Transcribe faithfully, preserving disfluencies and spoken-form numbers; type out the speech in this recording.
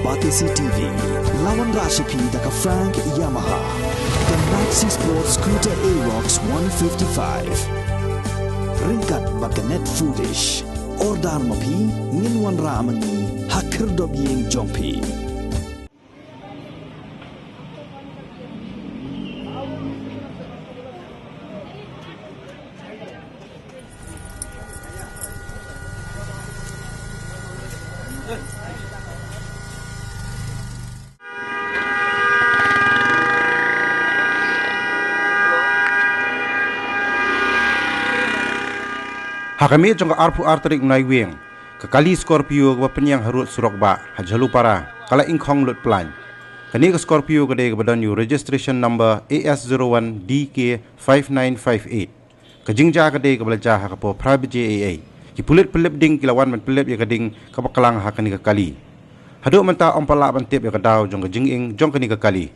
Batesi T V, la wanrah sha phi da ka Frank Yamaha, ka Maxi Sport Scooter Aerox one fifty-five. Ryngkat bad ka Net Foodish. Order ma phi, ngin wanrah ma ngi ha khyrdop ïing jong phi. Ha ka miet jong ka arphew ar tarik u Naiwieng, ka kali Scorpio kaba pynïeng harud surok bah ha Jhalupara ka la ingkhong lut plain. Kane ka Scorpio ka dei kaba don ïa u registration number A S zero one D K five nine five eight. Ka jingjia ka dei kaba la jia ha ka por phra baje eiei. Ki pulit pynlip ding ki la wan ban pynlip ïa ka ding kaba klang ha kane ka kali. Haduh mynta ym pat lah ban tip ïa ka daw jong ka jinging jong kane ka kali.